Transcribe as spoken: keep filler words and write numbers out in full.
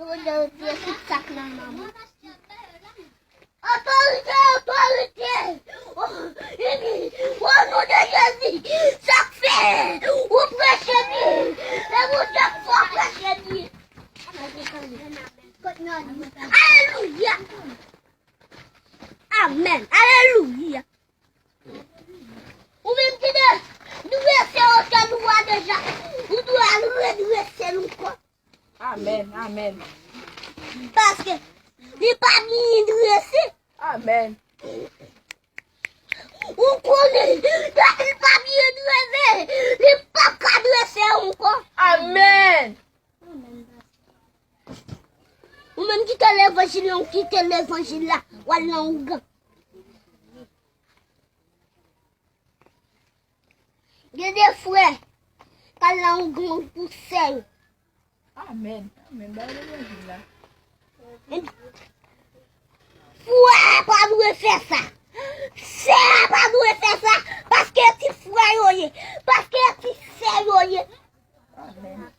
Otorite, tout sa k nan men mwen. Otorite, otorite. O non de Jezi, sa k fè ou preche byen? E Bondye k fè w preche byen. Alelouya. Amèn. Alelouya. Ou menm ki te drese otèl ou a deja, ou dwe al redrese l ankò. Amèn, amèn. Paske li pa byen drese. Amèn. Ou konnen, lè li pa byen drese, li p ap ka drese ankò. Amèn. Ou menm ki te levanjil la, ou kite levanjil la, w al nan ougan. Gen de frè k al nan ougan pou sè yo. Amèn. Amèn. Bay levanjil la. Frè pa dwe fè sa. Sè pa dwe fè sa. Paske ti frè yo ye. Paske ti sè yo ye. Amèn.